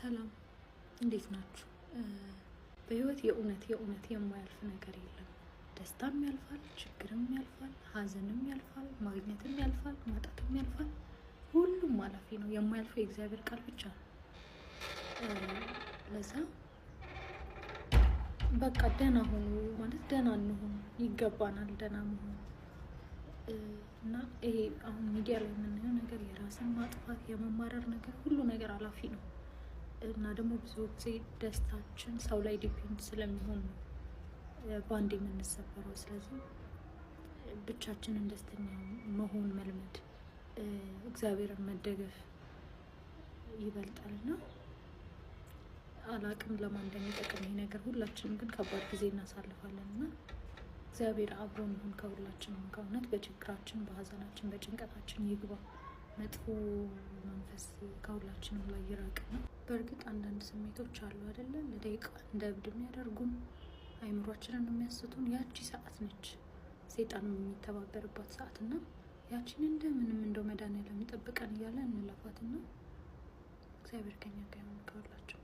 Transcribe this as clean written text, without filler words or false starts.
ሰላም፣ እንዴት ናችሁ? በህይወት የእውነት የእውነት የማያልፍ ነገር የለም። ደስታም ያልፋል፣ ችግርም ያልፋል፣ ሀዘንም ያልፋል፣ ማግኘትም ያልፋል፣ ማጣትም ያልፋል። ሁሉም አላፊ ነው። የማያልፈው የእግዚአብሔር ቃል ብቻ ነው። ለዛ በቃ ደህና ሁኑ ማለት ደህና እንሁን ይገባናል፣ ደህና መሆን። እና ይሄ አሁን ሚዲያ ላይ የምናየው ነገር የራስን ማጥፋት፣ የመማረር ነገር፣ ሁሉ ነገር አላፊ ነው። እና ደግሞ ብዙ ጊዜ ደስታችን ሰው ላይ depend ስለሚሆን ነው በአንድ የምንሰበረው። ስለዚህ ብቻችንን ደስተኛ መሆን መልመድ፣ እግዚአብሔርን መደገፍ ይበልጣል። እና አላቅም ለማን እንደሚጠቅም ይሄ ነገር። ሁላችንም ግን ከባድ ጊዜ እናሳልፋለን እና እግዚአብሔር አብሮን ይሁን ከሁላችንም ጋር። እውነት በችግራችን፣ በሀዘናችን፣ በጭንቀታችን ይግባ። መጥፎ መንፈስ ከሁላችንም ላይ ይራቅ ነው። በእርግጥ አንዳንድ ስሜቶች አሉ አይደለ? ለደቂቃ እንደ እብድ የሚያደርጉን፣ አይምሯችንን የሚያስቱን። ያቺ ሰዓት ነች ሰይጣን የሚተባበርባት ሰዓት። እና ያቺን እንደምንም እንደው መድኃኒዓለም ይጠብቀን እያለ እንለፋትና እግዚአብሔር ከኛ ጋር ይሁን ከሁላችን።